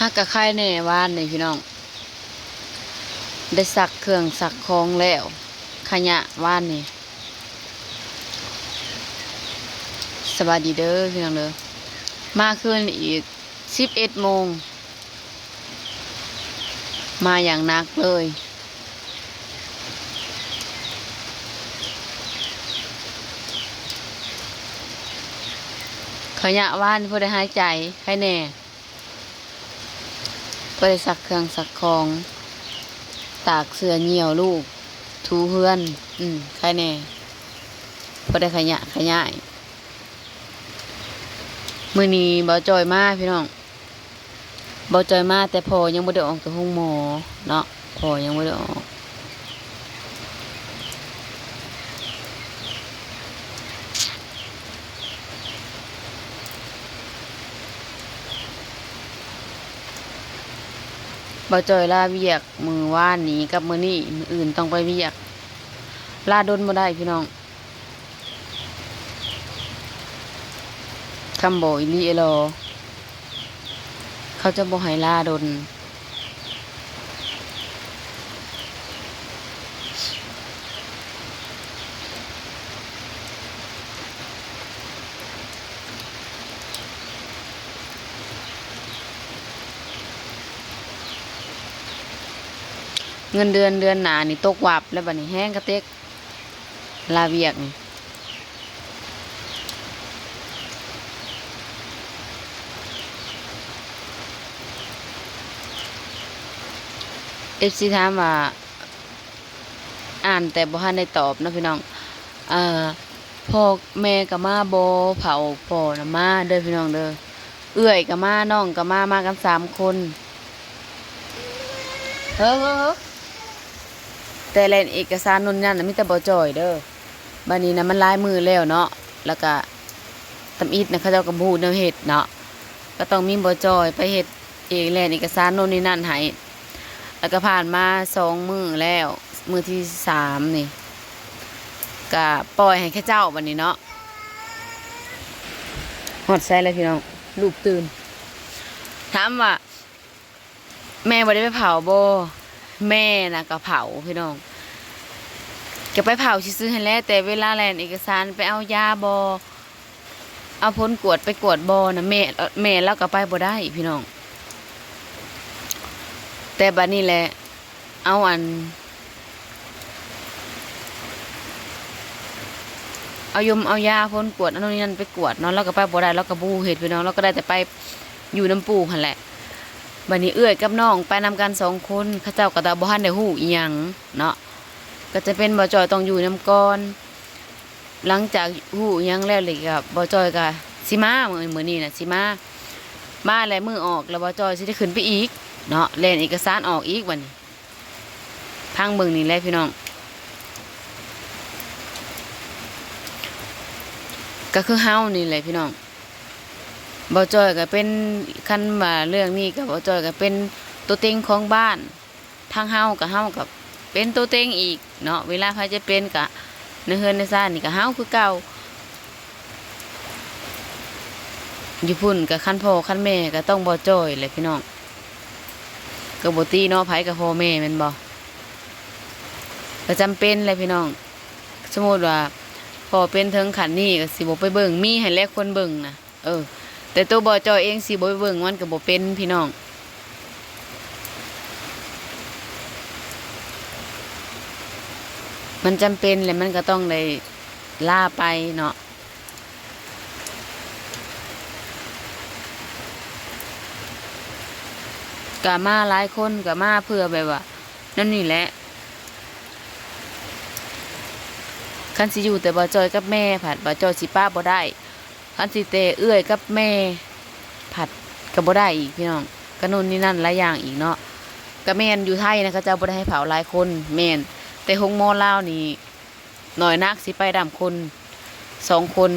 ຫາກກະໄຄແດ່ວານນີ້ພີ່ນ້ອງ ໄດ້ຊັກເຄື່ອງຊັກຂອງແລ້ວ ຂະຫຍະວານນີ້. ສະບາຍດີເດີພີ່ນ້ອງເດີ ມາຄືນອີກສິບເອັດໂມງ ມາຢ່າງໜັກເລີຍ. ຂະຫຍະວານພໍໄດ້ຫາຍໃຈ ໃຄແດ່. ບໍ່ໄດ້ຊັກເຄື່ອງຊັກຂອງ ຕາກເສື້ອ ຍ່ຽວລູກ ຖູເຮືອນ ອືມ ໃຄແດ່ ບໍ່ໄດ້ຂະຫຍະຂະຫຍາຍ. ມື້ນີ້ບ່າວຈ່ອຍມາພີ່ນ້ອງ ບ່າວຈ່ອຍມາ ແຕ່ພໍ່ຍັງບໍ່ໄດ້ອອກຈາກໂຮງໝໍເນາະ ພໍ່ຍັງບໍ່ໄດ້ອອກ. ບ່າວຈ່ອຍລາວຽກມື້ວານນີ້ກັບມື້ນີ້ ມື້ອື່ນຕ້ອງໄປວຽກ ລາດົນບໍ່ໄດ້ພີ່ນ້ອງ. ຄຳບອກອີ່ຫຼີເອລໍ ເຂົາຈະບໍ່ໃຫ້ລາດົນ. ເງິນເດືອນເດືອນໜ້ານີ້ຕົກວັບແລ້ວ ບາດນີ້ແຮງກະເຕັກ ລາວຽກນີ້. ເອັຟຊີຖາມວ່າ ອ່ານແຕ່ບໍ່ທັນໄດ້ຕອບເນາະພີ່ນ້ອງ. ເອີ ພໍ່ແມ່ກະມາບໍ່ ເຜົາພໍ່ນະມາເດີພີ່ນ້ອງເດີ ເອື້ອຍກະມາ ນ້ອງກະມາ ມາກັນສາມຄົນ. ເຮີ ເຮີ ເຮີ ແຕ່ແລ່ນເອກະສານໂນ່ນນັ້ນນະ ມີແຕ່ບ່າວຈ່ອຍເດີ. ບາດນີ້ນະ ມັນຫຼາຍມື້ແລ້ວເນາະ ແລ້ວກະ ທຳອິດນະ ເຂົາເຈົ້າກະບໍ່ຮູ້ແນວເຮັດເນາະ ກະຕ້ອງມີບ່າວຈ່ອຍໄປເຮັດເອກ ແລ່ນເອກະສານໂນ່ນນີ້ນັ້ນໃຫ້. ແລ້ວກະຜ່ານມາສອງມື້ແລ້ວ ມື້ທີສາມນີ້ ກະປ່ອຍໃຫ້ເຂົາເຈົ້າບາດນີ້ເນາະ. ຮອດໃສແລ້ວພີ່ນ້ອງ ລູກຕື່ນ ຖາມວ່າ ແມ່ບໍ່ໄດ້ໄປເຜົາບໍ່? ແມ່ນະກະເຜົາພີ່ນ້ອງ ກະໄປເຜົາຊື່ໆຫັ້ນແຫຼະ ແຕ່ເວລາແລ່ນເອກະສານໄປເອົາຢາບໍ່ ເອົາຜົນກວດໄປກວດບໍ່ນະ ແມ່ ແມ່ລາວກະໄປບໍ່ໄດ້ພີ່ນ້ອງ. ແຕ່ບາດນີ້ແຫຼະ ເອົາອັນ ເອົາຍົມເອົາຢາ ຜົນກວດ ອັນໂນ່ນນີ້ນັ້ນໄປກວດເນາະ ລາວກະໄປບໍ່ໄດ້ ລາວກະບໍ່ຮູ້ເຮັດພີ່ນ້ອງ ລາວກະໄດ້ແຕ່ໄປຢູ່ນຳປູ່ຫັ້ນແຫຼະ. ບາດນີ້ເອື້ອຍກັບນ້ອງໄປນຳກັນສອງຄົນ ເຂົາເຈົ້າກະບໍ່ທັນໄດ້ຮູ້ອີ່ຫຍັງເນາະ ກະຈະເປັນບ່າວຈ່ອຍຕ້ອງຢູ່ນຳກ່ອນ. ຫຼັງຈາກຮູ້ອີ່ຫຍັງແລ້ວນີ້ກະ ບ່າວຈ່ອຍກະຊິມາ ມື້ ມື້ນີ້ນະຊິມາ ມາແລ້ວມື້ອອກແລ້ວ ບ່າວຈ່ອຍຊິໄດ້ຂຶ້ນໄປອີກເນາະ ແລ່ນເອກະສານອອກອີກບາດນີ້. ຟັງເບິ່ງນີ້ແຫຼະພີ່ນ້ອງ ກະຄືເຮົານີ້ແຫຼະພີ່ນ້ອງ ບ່າວຈ່ອຍກະເປັນ ຄັນວ່າເລື່ອງນີ້ກະ ບ່າວຈ່ອຍກະເປັນໂຕເຕັງຂອງບ້ານ ທາງເຮົາກະ ເຮົາກະເປັນໂຕເຕັງອີກເນາະ ເວລາໃຜຈະເປັນກະ ໃນເຮືອນໃນຊານນີ້ກະເຮົາຄືເກົ່າ. ຢູ່ພຸ້ນກະຄັນພໍ່ຄັນແມ່ກະຕ້ອງບ່າວຈ່ອຍແຫຼະພີ່ນ້ອງ ກະບໍ່ຕິເນາະ ໃຜກະພໍ່ແມ່ແມ່ນບໍ່ ກະຈຳເປັນແຫຼະພີ່ນ້ອງ. ສົມມຸດວ່າພໍ່ເປັນເຖິງຂັ້ນນີ້ກະຊິບໍ່ໄປເບິ່ງ ມີຫັ້ນແຫຼະຄົນເບິ່ງນະ ເອີ ແຕ່ໂຕບ່າວຈ່ອຍເອງຊິບໍ່ໄປເບິ່ງມັນກະບໍ່ເປັນພີ່ນ້ອງ ມັນຈຳເປັນແຫຼະ ມັນກະຕ້ອງໄດ້ລາໄປເນາະ. ກະມາຫຼາຍຄົນ ກະມາເພື່ອແບບວ່ານັ້ນນີ້ແຫຼະ ຄັນຊິຢູ່ແຕ່ບ່າວຈ່ອຍກັບແມ່ພັດ ບ່າວຈ່ອຍຊິປະບໍ່ໄດ້ ຄັນຊິແຕ່ເອື້ອຍກັບແມ່ພັດກະບໍ່ໄດ້ອີກພີ່ນ້ອງ ກະໂນ່ນນີ້ນັ້ນຫຼາຍຢ່າງອີກເນາະ. ກະແມ່ນຢູ່ໄທນະ ເຂົາເຈົ້າບໍ່ໄດ້ໃຫ້ເຜົາຫຼາຍຄົນ ແມ່ນ ແຕ່ໂຮງໝໍລາວນີ້ ໜ້ອຍນັກຊິໄປນຳຄົນສອງຄົນ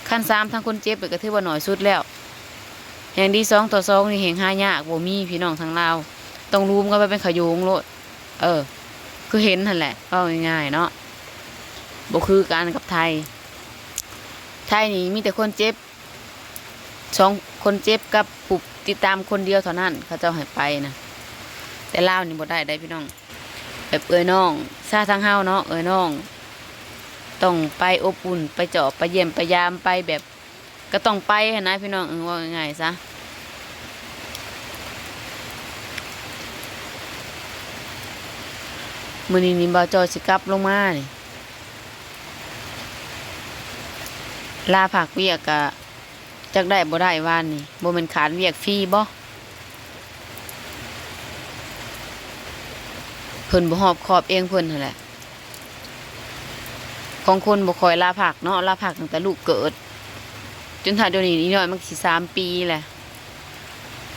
ຄັນສາມທັງຄົນເຈັບນີ້ກະຖືວ່າໜ້ອຍສຸດແລ້ວ. ແຮ່ງດີສອງຕໍ່ສອງນີ້ແຮ່ງຫາຍາກ ບໍ່ມີພີ່ນ້ອງທາງລາວ ຕ້ອງລວມກັນໄປເປັນຂະໂຍງໂລດ ເອີ ຄືເຫັນຫັ້ນແຫຼະ ເວົ້າງ່າຍໆເນາະ ບໍ່ຄືກັນກັບໄທ ໄທນີ້ມີແຕ່ຄົນເຈັບ ສອງຄົນເຈັບກັບຜູ້ ຕິດຕາມຄົນດຽວເທົ່ານັ້ນ ເຂົາເຈົ້າໃຫ້ໄປນະ. ແຕ່ລາວນີ້ບໍ່ໄດ້ໄດ໋ພີ່ນ້ອງ ແບບເອື້ອຍນ້ອງຊາທາງເຮົາເນາະ ເອື້ອຍນ້ອງຕ້ອງໄປອົບອຸ່ນ ໄປເຈາະ ໄປຢ້ຽມ ໄປຢາມ ໄປແບບ ກໍຕ້ອງໄປຫັ້ນນະພີ່ນ້ອງ ເອີ ເວົ້າງ່າຍໆຊະ. ມື້ນີ້ນີ້ບ່າວຈ່ອຍຊິກັບລົງມານີ້ ລາພັກວຽກກະຈັກໄດ້ບໍ່ໄດ້ວານນີ້ ບໍ່ແມ່ນຂາດວຽກຟຣີບໍ່? ເພິ່ນບໍ່ຮອບຄອບເອງເພິ່ນຫັ້ນແຫຼະ. ຂອງຄົນບໍ່ຄ່ອຍລາພັກເນາະ ລາພັກຕັ້ງແຕ່ລູກເກີດ ຈົນເທົ່າດຽວນີ້ ອີກໜ້ອຍມັນຊິສາມປີແຫຼະ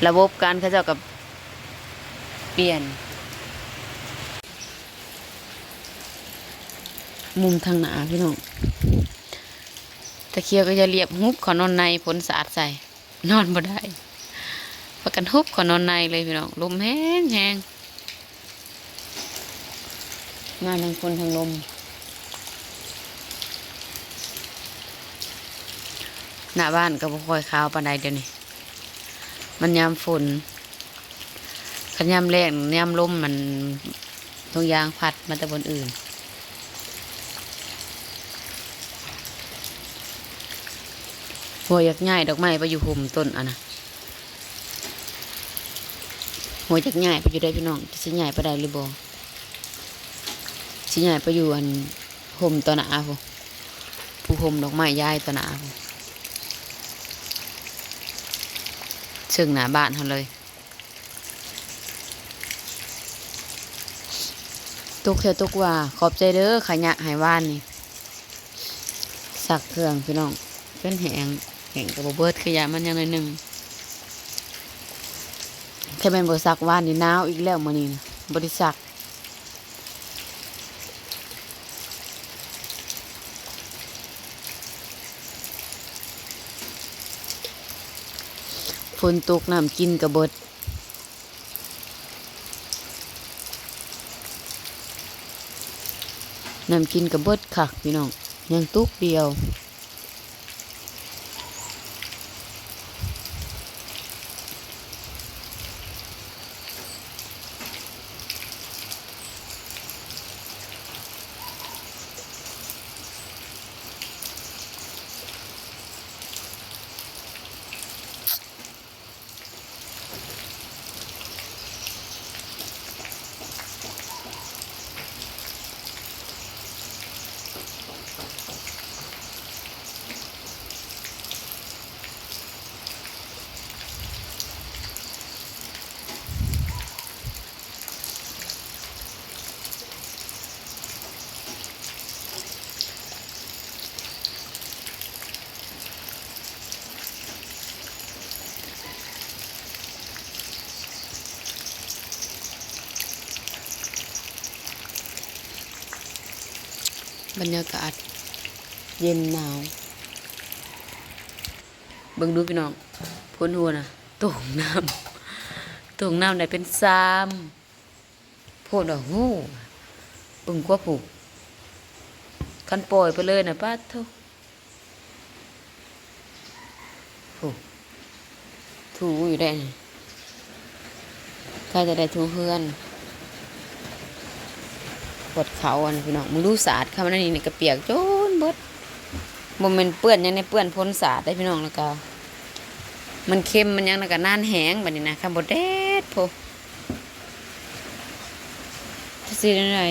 ລະບົບການເຂົາເຈົ້າກໍປ່ຽນ. ມຸມທາງໜ້າພີ່ນ້ອງ ຕາຂຽວກໍຢ່າລຽບ ຫຸບເຂົ້ານອນໃນ ຝົນສາດໃສ່. ນອນບໍ່ໄດ້ ພາກັນຫຸບເຂົ້ານອນໃນເລີຍພີ່ນ້ອງ ລົມແຮງໆ ມາທັງຝົນທັງລົມ. ໜ້າບ້ານກໍບໍ່ຄ່ອຍຂາວປານໃດດຽວນີ້ ມັນຍາມຝົນ ຄັນຍາມແລ້ງຍາມລົມມັນ ຖົງຢາງພັດມາແຕ່ບ່ອນອື່ນ. ຫົວຢາກຍ້າຍດອກໄມ້ໄປຢູ່ຮົ່ມຕົ້ນອັນນະ ຫົວຢາກຍ້າຍໄປຢູ່ໃດ໋ພີ່ນ້ອງ ຈະຊິຍ້າຍໄປໄດ້ຫຼືບໍ່? ຊິຍ້າຍໄປຢູ່ອັນຮົ່ມຕໍ່ໜ້າພຸ້ນ ຜູ້ຮົ່ມດອກໄມ້ຢາຍຕໍ່ໜ້າພຸ້ນ ເຊິ່ງໜ້າບ້ານເຮົາເລີຍ. ຕົກແທ້ຕົກວ່າ ຂອບໃຈເດີ ຂະຫຍະໃຫ້ວານນີ້ ຊັກເຄື່ອງພີ່ນ້ອງ ຈົນແຫ້ງ ແຫ້ງກໍບໍ່ເບິດ ຂະຫຍະມັນຍັງໜ້ອຍໜຶ່ງ. ແຄ່ແມ່ນບໍ່ຊັກວານນີ້ ໜາວອີກແລ້ວມື້ນີ້ນະ ບໍ່ໄດ້ຊັກ. ຝົນຕົກ ນ້ຳກິນກໍເບິດ ນ້ຳກິນກໍເບິດຄັກພີ່ນ້ອງ ຍັງຕຸກດຽວ. ບັນຍາກາດເຢັນໜາວ ເບິ່ງດູພີ່ນ້ອງ ໂພນຫົວນະ ໂຕ່ງນ້ຳ ໂຕ່ງນ້ຳໄດ້ເປັນຊາມ ໂພດວ່າ ໂຫ ເບິ່ງກວ່າຜູ້ ຄັນປ່ອຍໄປເລີຍນະ ປາດໂທ້ ໂອ້ ຖູຢູ່ໄດ໋ນີ້ ໃກ້ຈະໄດ້ຖູເຮືອນ ກວດເຂົ້າຫັ້ນພີ່ນ້ອງ ມຶງດູສາດເຂົ້າມາໃນນີ້ ນີ້ກະປຽກຈົນເບິດ ບໍ່ແມ່ນເປື້ອນຫຍັງໃດ ເປື້ອນຝົນສາດໄດ໋ພີ່ນ້ອງ ແລ້ວກະມັນເຄັມມັນຫຍັງ ແລ້ວກະນານແຫ້ງບາດນີ້ນະ ຄັນບໍ່ແດດ ໂພ ຈະຊິແນວໃດ?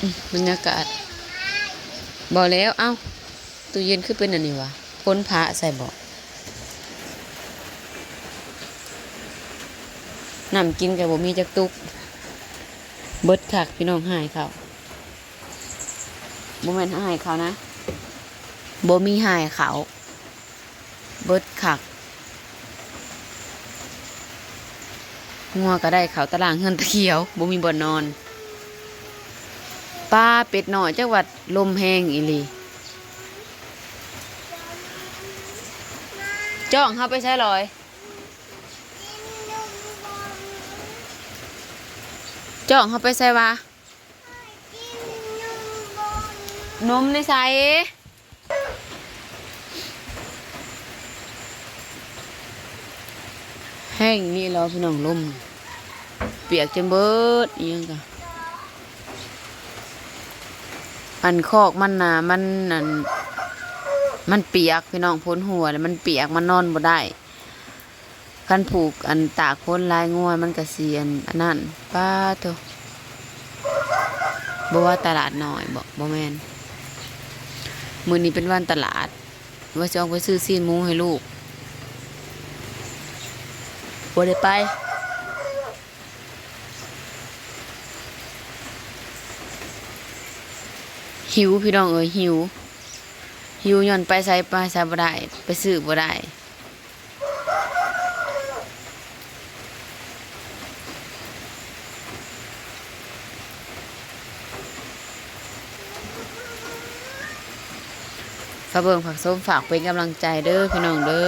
ອືມ ບັນຍາກາດ ບໍ່ແລ້ວ ເອົ້າ ຕູ້ເຢັນຄືເປັນອັນນີ້ຫວາ ຝົນພະໃສ່ບໍ? ນ້ຳກິນກໍບໍ່ມີຈັກຕຸກ ເບິດຄັກພີ່ນ້ອງ ຫາຍເຂົ້າ ບໍ່ແມ່ນຫາຍເຂົ້ານະ ບໍ່ມີຫາຍເຂົ້າ. ເບິດຄັກ ງົວກໍໄດ້ເຂົ້າຕາລ່າງເຮືອນຕາຂຽວ ບໍ່ມີບ່ອນນອນ ປາ ເປັດນ້ອຍ ຈັກວ່າລົມແຮງອີ່ຫຼີ ຈ້ອງເຮົາໄປໃສລອຍ? ຈ້ອງເຮົາໄປໃສຫວາ? ນົມໃນໃສ? ແຮງອີ່ຫຼີແຫຼ້ວພີ່ນ້ອງ ລົມ ປຽກຈົນເບິດ ອີ່ຫຍັງກະ ອັນຄອກມັນນະ ມັນ ອັນ ມັນປຽກພີ່ນ້ອງ ຝົນຫົວແລ້ວມັນປຽກ ມັນນອນບໍ່ໄດ້. ຄັນຜູກ ອັນ ຕາກຝົນຫຼາຍ ງົວມັນກະຊິ ອັນ ອັນນັ້ນ ປາໂທ້ ບໍ່ວ່າຕະຫຼາດນ້ອຍບໍ? ບໍ່ແມ່ນ ມື້ນີ້ເປັນວັນຕະຫຼາດ ວ່າຊິອອກໄປຊື້ຊີ້ນໝູໃຫ້ລູກ ບໍ່ໄດ້ໄປ. ຫິວ ພີ່ນ້ອງເອີຍ ຫິວ ຫິວຍ້ອນໄປໃສມາໃສບໍ່ໄດ້ ໄປຊື້ບໍ່ໄດ້. ຝາກເບິ່ງຝາກຊົມ ຝາກເປັນກຳລັງໃຈເດີພີ່ນ້ອງເດີ.